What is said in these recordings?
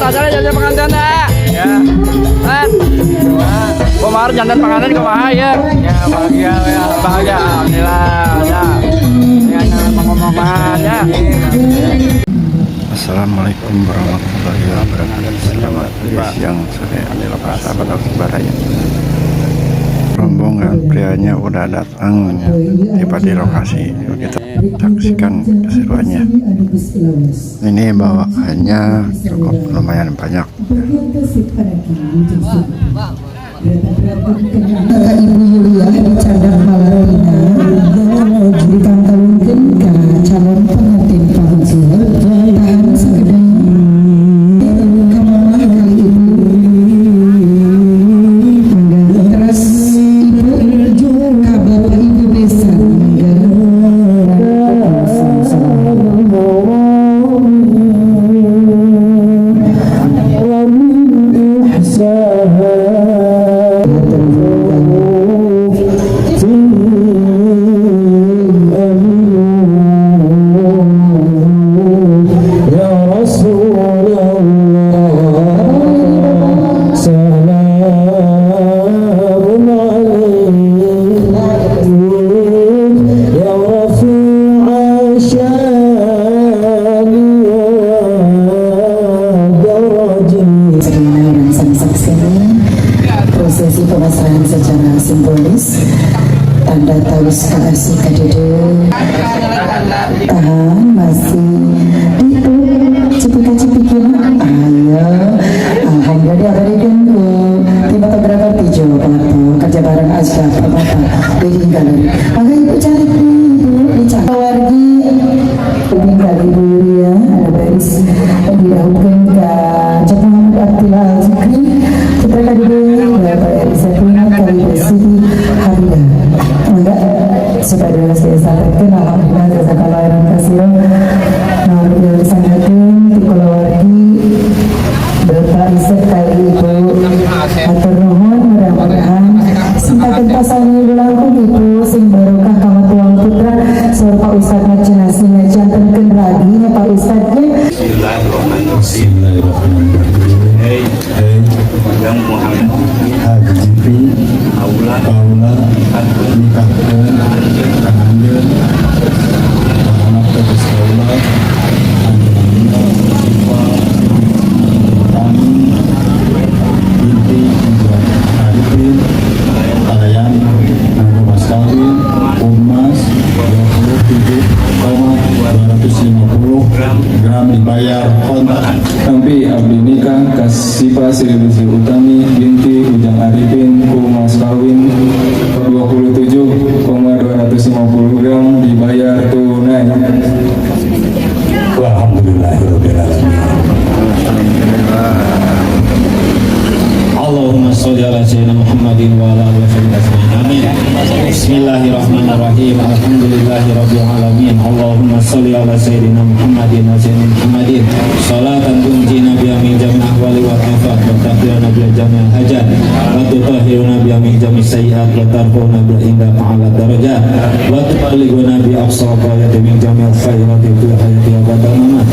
Rasanya janten pengantin dah. Ya, Tat. Kumaha janten pengantin kumaha ya? Ya bahagia ya. Bahagia, alhamdulillah. Ya. Ya, pengumuman ya. Assalamualaikum warahmatullahi wabarakatuh. Selamat siang, sore, para sahabat Baraya. Rombongan prianya udah datang, tiba di lokasi. Yuk, kita saksikan keseruannya. Ini bawaannya cukup lumayan banyak. Ka Ibu Yulia di cadang Palatina dikangkalungkeun ka calon pengantin pahunjul. Tahan sakedap, ka mamah kali Ibu. Mangga terus Ibu ka Bapak Ibu besan, mangga. يا رسول الله سلام عليك يا رفيع الشان والدرج. Sedina dan sang saksi, prosesi pemasrahan secara simbolis tanda taus kasih kadede. Tahan, masih itu cipika cipiki. Ayo, alhamdulillah diabadikan ku tim fotografer di Jawa Barat, kerja bareng Azka Permata Wedding Gallery. Maka Ibu cari, Ibu dicari wargi wedding gallery. Ibu Yulia ada baris didahulukan ke Cak Muhammad Abdillah Al-Zikri putra KDB Bapak Elisa kali Ibu Siti Hamidah. Enggak supaya saya sampaikan, alhamdulillah, jazakallah khairan katsiran. Nah, dilaksanakan di keluargi Bapak Isek kali Ibu, hatur nuhun. Mudah-mudahan sempakan pasangan langkung Ibu sing barokah kamatuang putra. Saur Pak Ustadz cenah jantenkeun ragi nya Pak Ustadnya. Bismillahirrahmanirrahim. Hei, Hei, Ujang Muhammad Haji Aula Paula nikahkeun ka anjeun anak tegas kaula anu namina Siva Utami binti Ujang Arifin kalayan nganggo mas kawin emas 27,250 gram dibayar kontan. Tampi abdi nikah ka Sipa Sri Utami binti Ujang Arifin ku mas kawin 27,250 gram dibayar tunai. Alhamdulillahirabbil alamin. Alhamdulillah. Allahumma sholli ala sayyidina Muhammadin wa ala alihi wa sahbihi ajma'in. Amin. Bismillahirrahmanirrahim. Alhamdulillahirabbil alamin. Allahumma sholli ala sayyidina Muhammadin wa sayyidina Muhammadin. Salatan tunjina biha min jami'il ahwali wal afat wa taqdina biha jami'al hajat wa tutahhiruna biha min jami'is sayyi'at wa tarfa'una biha indaka 'ala darajat wa tuballighuna bi aqsa ghayati min jami'il khairati fil hayati wa ba'da mamat.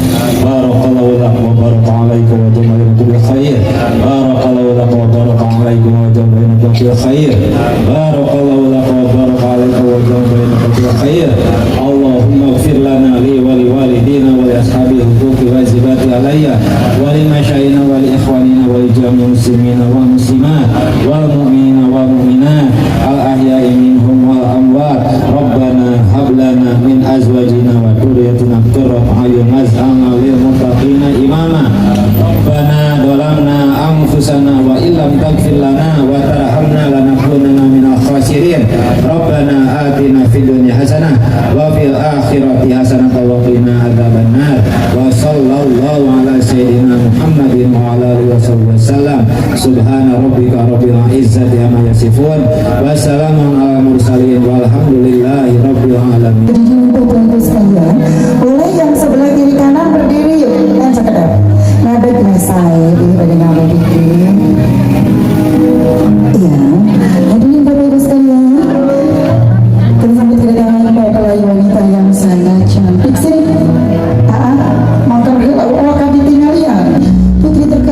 Barakallahu lak wa baraka alaikum wa jama'a bil khair. Barakallahu lak wa baraka alaikum wa jama'a bainakum fil khair. Barakallahu lak wa baraka alaikum wa jama'a bainakum fil khair. Allahumma ighfir lana li wa li walidina wa li ashabil huquqi wajibati alayya wa li masyayina wa li ikhwanina wa li jami'il muslimina wal muslimat wal mu'minina wal mu'minat al ahya'i minhum wal amwat. Rabbana hab lana min azwajina wa dhurriyyatina qurrata a'yun waj'alna lil muttaqina imama. Rabbana dhalamna anfusana wa illam taghfir lana wa tarhamna lanakunanna minal khasirin. Rabbana atina fid dunya hasanah wa fil akhirati hasanah wa qina adzabannar. Wa sallallahu ala sayyidina Muhammadin wa ala alihi wasallam. Subhana rabbika rabbil izzati amma yasifun wa salamun ala mursalin walhamdulillahi rabbil alamin. Jadi untuk Ibu sekalian, boleh yang sebelah kiri kanan berdiri yuk, kan sekedar. Ngadeg saya ini pada bikin. Iya, hadirin Bapak Ibu sekalian, kita sambut kedatangan mempelai wanita yang sangat cantik sini. Ah, motor oh, kami tinggal ya. Putri terkenal.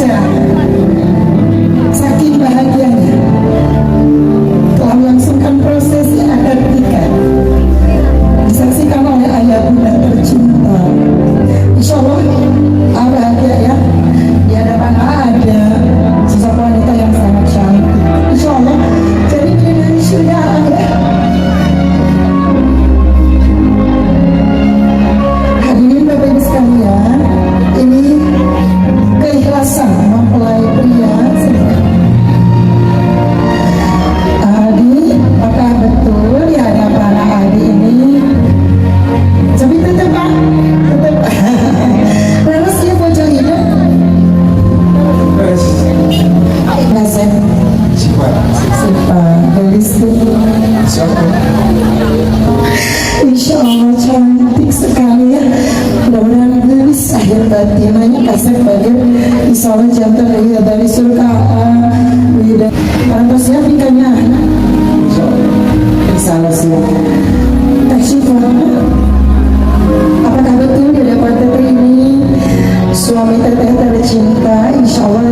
saja. Saking bahagianya telah melangsungkan prosesi akad nikah, disaksikan oleh ayah bunda tercinta. Insya Allah ah, bahagia ya. Di hadapan A ada sosok wanita yang sangat cantik. Insya Allah jadi dari surga ya. Hadirin Bapak Ibu sekalian, ini keikhlasan mempelai pria. Adi, apakah betul di hadapan Adi ini? Tapi tetap Pak, tetap. Lalu siap pojok hidup? Nasib. Sifat. Sifat gelis tuh. Siapa? Insya Allah cantik sekali ya. Mudah-mudahan gelis akhir batinanya kasih bagian. Insya Allah jantan dari surga. Wida. Orang siap nikahnya? Insya Allah siap. Teh Syifa, apakah betul di hadapan Teteh ini suami Teteh tercinta? Insya Allah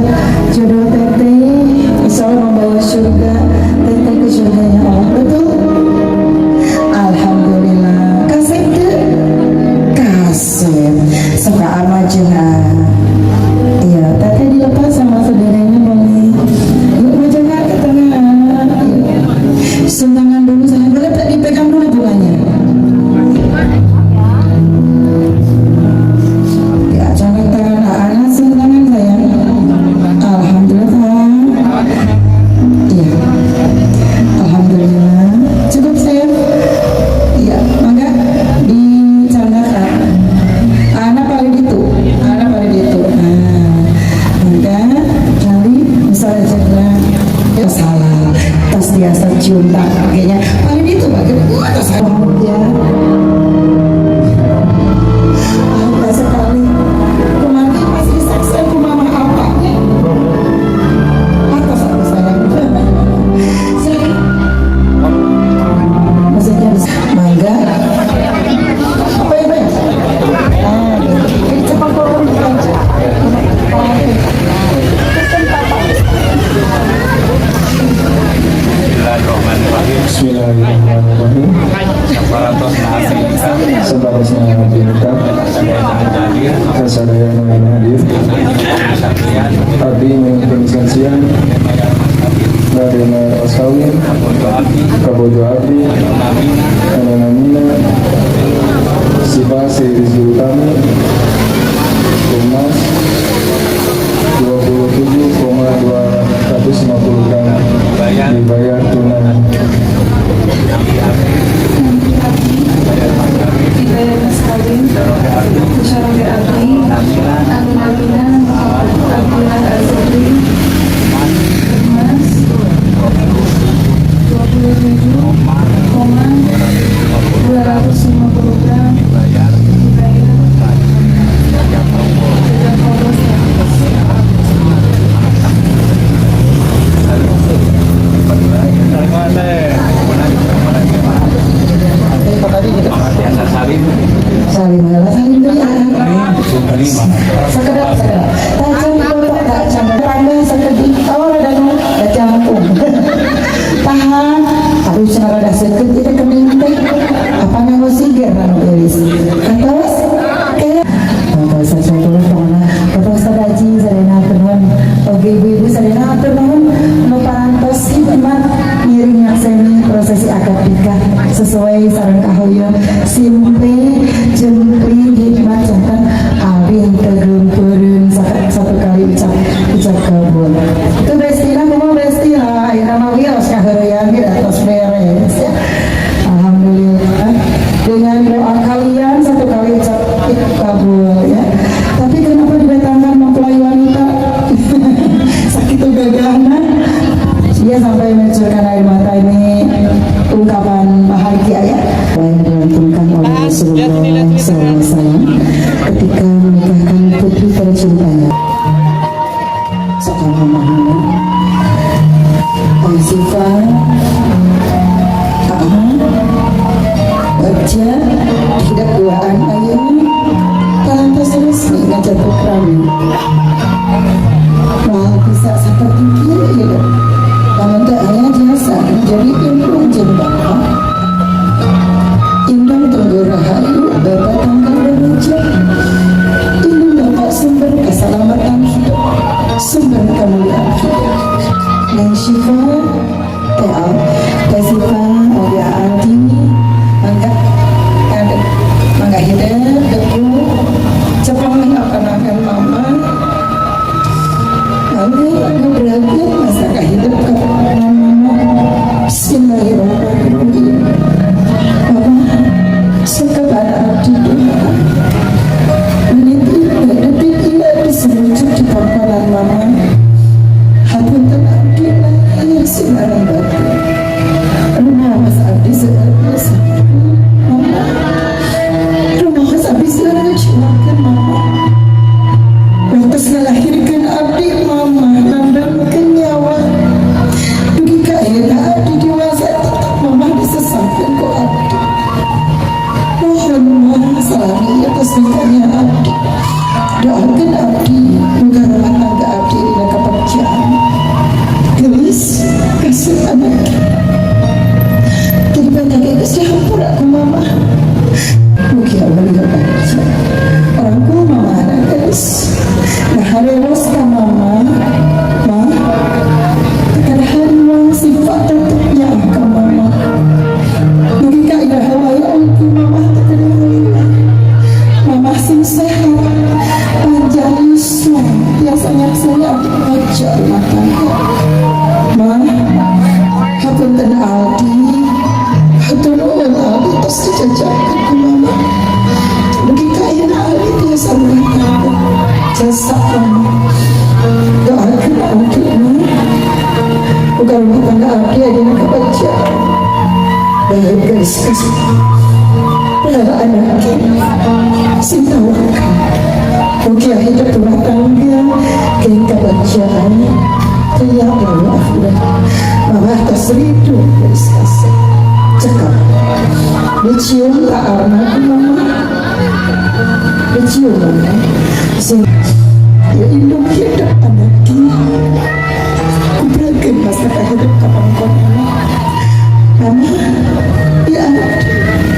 jodoh Teteh, Insya Allah membawa surga Teteh ke surganya Allah. Betul? Alhamdulillah. Kasep ke? Kasep. Suka ama jeung. Iya, Teteh dilepas sama saudaranya boleh. Yuk maju ke tengah. Yuk. Sentangan dulu saya. Boleh dipegang dulu bunganya. Ya, jangan tangan anak, sentangan sayang. Alhamdulillah sayang. Iya. Alhamdulillah. Cukup sayang. Iya, mangga dicandakan. Anak paling itu, anak paling itu. Nah, mangga kali misalnya jaga ya salah, tos biasa cium tangan kayaknya paling itu pak. Wah, tos ya. Bahagia sekali. Kemarin pas disaksikan ku mama apanya? Atas aku sayang. Silakan. Maksudnya mangga. Apa ya, Pak? Ah, ini cepat keluar. Bismillahirrahmanirrahim. Bismillahirrahmanirrahim. Saparatosna abdi nikah. Saparosna abdi nikah. Sadayana hadir. Kasadayana anu hadir. Saksian. Abdi nyuhunkeun saksian. Bayar mas kawin. Bade mayar mas kawin. Kabojo abdi. Kabojo abdi. Anu namina. Anu namina Sifa Sri Rizky Utami, emas 27,250 gram Dibayar. dibayar tunai. Nampi abdi. Bayar mas kawin. Dibayar mas kawin. Saroge abdi. Saroge abdi. Namina. Anu namina Abdullah Azri. Emas. Emas 27,250 gram. Dibayar. Dibayar. Jajab Allah. Jajab Allah. Biasa salim. Salim heula, salim deui ah. Sakedap, sakedap. Tajam bapak tak canda tambah sakedik. Oh, rada nu da jangkung. Tahan. Aduh, cenah rada seukeut ieu teh kening teh. Apa nganggo siger anu geulis. Atos kayak Bapak Ustaz Saifullah pokona Bapak Ustaz Haji sadayana hatur nuhun. Oke ibu-ibu sadayana hatur nuhun nu parantos hikmat ngiring nyakseni prosesi akad nikah sesuai sareng kahoyong simple jempling hikmat janten abdi teu geumpeureun satu kali ucap ucap kabul. Itu bestina kumaha bestina ayeuna mah wios kaheureyan ge atos beres ya. Alhamdulillah dengan doa kalian satu kali ucap kabul ya. Tapi kenapa didatangkan mempelai wanita? Sakit gagahna. Dia sampai mencucurkan air mata, ini ungkapan bahagia ya. Yang dilantunkan oleh Rasulullah SAW ketika menikahkan putri tercintanya. Soal Muhammad. Sifa, Bagja, tidak duaan ayeuna parantos resmi ngajatuk rami. Bisa seperti kieu hidup. Lamun teu aya jasa jadi indung jeung bapak. Indung tunggu rahayu, bapak tangkal daraja. Indung bapak sumber keselamatan hidup, sumber kemuliaan hidup. Neng Syifa, Teh Teh Sifa, Oga Aldi, mangga ngadeg, mangga hidup, debu, cepeng nih akan mama. Mangga, mangga beragam masa hidup ke mama. Bismillahirrahmanirrahim. Mama, suka pada abdi doa. Menit ini, detik ini abdi serujuk di pangkalan mama. Hapunten abdi lahir sinarang batin. Rumah mas abdi seueur mama. Rumah mas abdi seueur ngecewakeun mama. Waktu ngalahirkeun abdi mama nandamkeun nyawa. Dugi ka ayeuna abdi dewasa tetep mama disesahkeun ku abdi. Mohon mah salami atas nikahnya abdi. Doakan abdi muga rumah tangga abdi dina kebahagiaan. Gelis kasih anak. Jadi banyak geus dihampura ku mama. Mugi Allah ya baca. Orang ku mama anak geus. Nah harewas ka mama. Ma. Tekan hariwang sifat tetepnya ka mama. Dugi ka iraha wae oge mama tekan hariwang. Mama sing sehat, panjang yuswa, tiasa nyakseni abdi ngajar rumah tangga. Ma, hapunten Aldi, hatur nuhun Aldi tos dijajakeun ku mama. Dugi ka ayeuna Aldi tiasa rumah tangga. Jasa mama. Doakeun Aldi ma. Bukan rumah tangga abdi ayeuna kebagjaan. Baik guys, kasih. Para anak sing tawakal. Mugia hidup rumah tangga keng kebagjaan dunia lalu akhirat. Mama tos rindu guys kasih. Cekap. Dicium tak arna mama. Dicium mama. Sing ya indung hidup anak Kubrakeun masa hidup kapangkon mama. Ya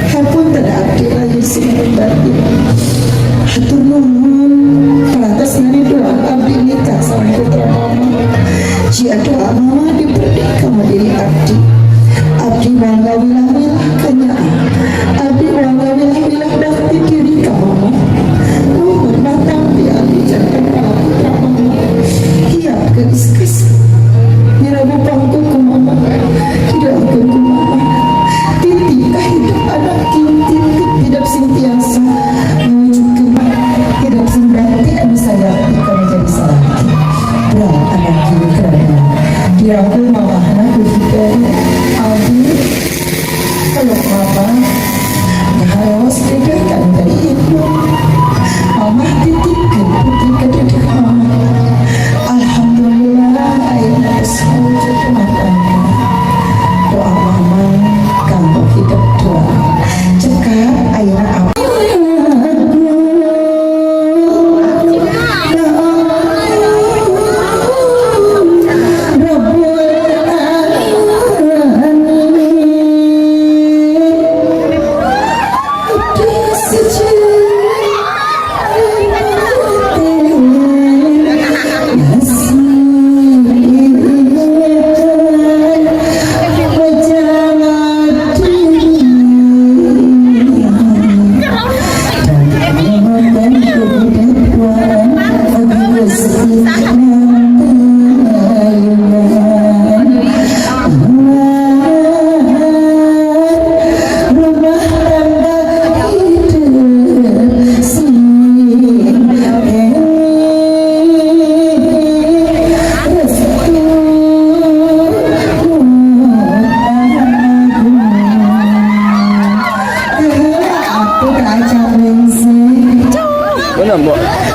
hapunten abdi lahir sinareng batin. Hatur nuhun parantos ngaridoan abdi nikah sareng putra mama. Jika doa mama diberi ka diri abdi. Abdi bangga wilah-wilah kanyaah. Abdi bangga wilah-wilah bakti diri ka mama. Nuhun matang di abdi janten para putra mama. Hiap geus kasih. Nyerabu pangku ku mama. Didoakeun ku mama. Titip kahidup anak titip hidup sing tiasa mewujudkeun hidup sing bakti anu sayakti kana jadi salaki. Berat anak kerana dirangkul mamahna ku hidup Aldi peluk mama ngaharewas dedeh kan dari ibu. Mama titipkeun putri ka dedeh mama. Alhamdulillah ayeuna geus mewujud rumah tangga. Doa mama kanggo hidup doa. Cekap ayeuna apa? Benar, Mbok. Benar.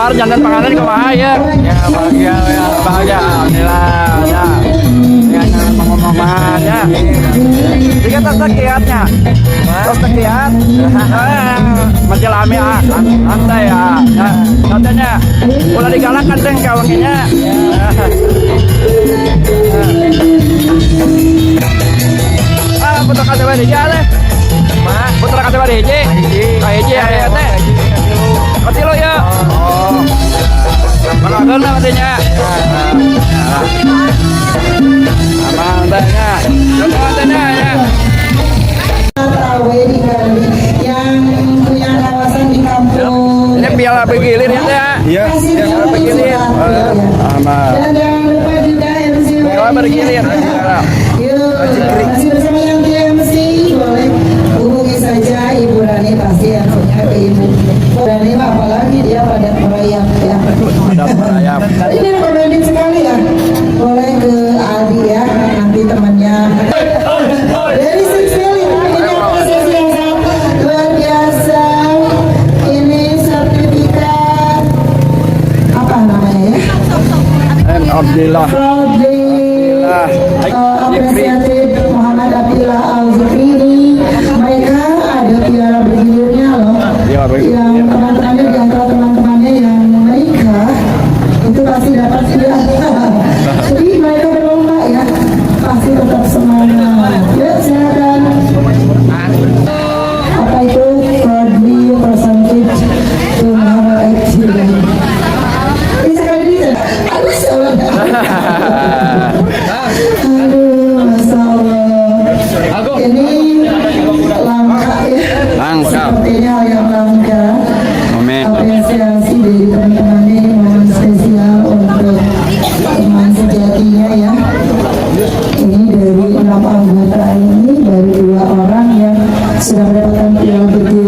Mar jantan panganten kumaha ya? Ya bahagia ya, bahagia. Alhamdulillah ya. Ya jangan ngomong ya. Jika tas kiatnya. Tos kiat. Menjelami ah, santai ya. Ya, santainya. Ulah digalakkan teh kawanginya. Ah, putra kadewa hiji aleh. Putra kadewa hiji. Kahiji aya teh. Katilu ya. Oh. Mangga lah katanya. Aman teh nya. Aman teh nya ya. Tawe di Bali yang punya kawasan di kampung. Ini piala bergilir ya teh. Iya. Kasih Piala dulu bergilir. surat, ya. Aman. Dan jangan lupa juga MC Piala bergilir. Yuk, masih bersama yang TMC, boleh hubungi saja Ibu Rani, pasti yang punya ke Ibu Rani mah, apalagi dia padat merayap ya. Padat merayap. Ini recommended sekali ya. Boleh ke Aldi ya, nanti temannya. Dari Six Feeling, ini apresiasi yang sangat luar biasa. Ini sertifikat apa namanya ya? M Abdillah. Proudly apresiatif Muhammad Abdillah Al Zikri. Mereka ada piala bergilirnya loh. Piala bergilir. Yang teman-temannya, di antara teman-temannya yang menikah itu pasti dapat piala. Jadi mereka berlomba ya, pasti tetap semangat. Yuk silakan. Apa itu proudly presented to Muhammad Abdillah? Ini sekali ini. Aduh, salah. Aduh, Masya Allah. Ini langka ya. Langka. Sepertinya hal yang langka. Amin. Apresiasi dari teman-temannya, ini momen spesial untuk teman sejatinya ya. Ini dari 6 anggota ini baru 2 orang yang sudah mendapatkan piala bergilir.